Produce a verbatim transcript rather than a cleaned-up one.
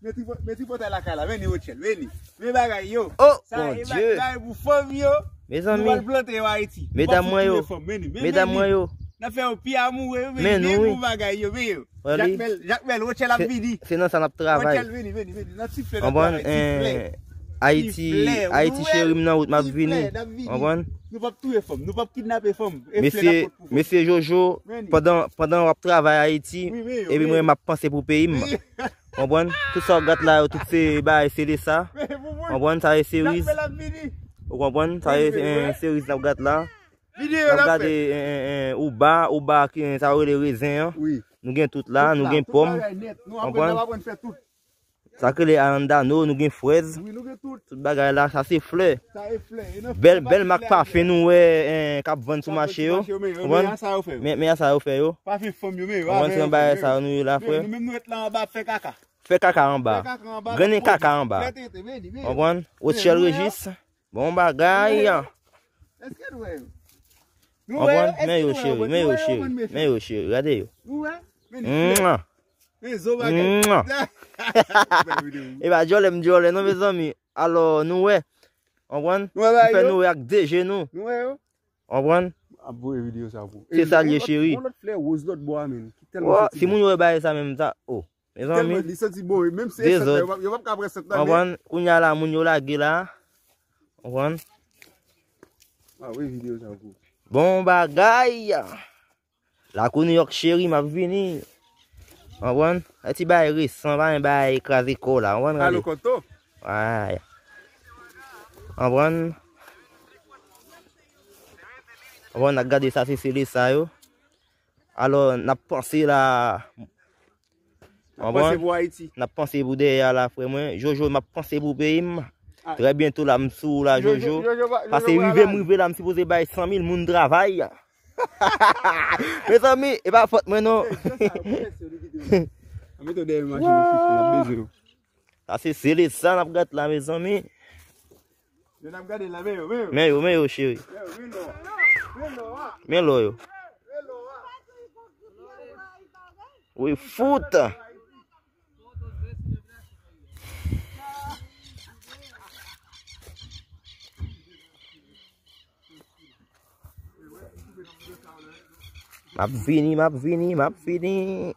Met tripotay lakay la, vini Rochelle, vini. Men bagay yo. Oh, sa e bagay pou fanm yo. Mezanmi, nou pral plante yo Ayiti. Medam mwen yo. Medam mwen yo. N ap fè yo pi amoure yo, men nou wi. Bon bagay yo, men yo. Jakmèl, Jakmèl, Rochelle ap vini. Se nan sa n ap travay. Rochelle, vini, vini, vini. Nan ti flè, nan ti flè. Ayiti, Ayiti cheri m nan wout, m ap vini. Konprann? Nou p ap touye fanm, nou p ap kidnape fanm. Mesye, mesye Jojo, pandan, pandan w ap travay Ayiti, epi mwen m ap panse pou peyi m. Konprann? Tout sa w ap gad la yo, tout se bagay, se de sa. Konprann? Sa se seriz. Ou konprann? Sa se seriz n ap gad la. N ap gade, eh, eh, eh, Uba, Uba ki sa yo rele rezen an. Nou gen tout la, nou gen pòm. Konprann? Sa k rele arandano, nou gen frèz. Tout bagay la, sa se flè. Bèl, bèl mak pafen nou wè, eh, k ap vann sou mache yo. Konprann? Men, men sa yo fè yo. Konprann? Se yon bagay sa yo nou ye la, frè. Fè kaka anba. Grennen kaka anba. Konprann? Rochelle Regis. Bon bagay. Konprann? Men yo cheri, men yo cheri, men yo cheri. Gade yo. Mwa. Mwa. E pa djòlè m djòlè non, mezanmi. Alò, nou wè. Konprann? M fè nou wè ak de je nou. Konprann? Se sa l ye, cheri. Si moun yo wè bagay sa menm, sa, oh. Mezanmi. Tèlman li santi bon, wi. Menm si e sèt nan, yo p ap, yo p ap ka pran sèt nan, men. Konprann? Kounye a la, moun yo lage la. Konprann? Ah wi, videyo sa gwo. Bon bagay. Lakou New York cheri, m ap vini. Konprann? E ti bagay resan, pa yon bagay kraze kò la. Konprann? Gade. Konprann? Konprann? N ap gade sa, se sele sa yo. Alò, n ap panse la. N ap panse pou Ayiti. N ap panse pou dèyè a la, frè mwen. Jojo, m ap panse pou peyi m. Trè byento la, m sou ou la, Jojo. Pase rive m rive la, m sipoze bay san mil moun travay. Mezanmi, e pa fòt mwen non. Sa se sele sa n ap gad la, mezanmi. Yo n ap gade la, men yo, men yo. Men yo, men yo, cheri. Men yo, men lò. Men lò a. Men lò yo. Wi, fout. M ap vini, m ap vini, m ap vini.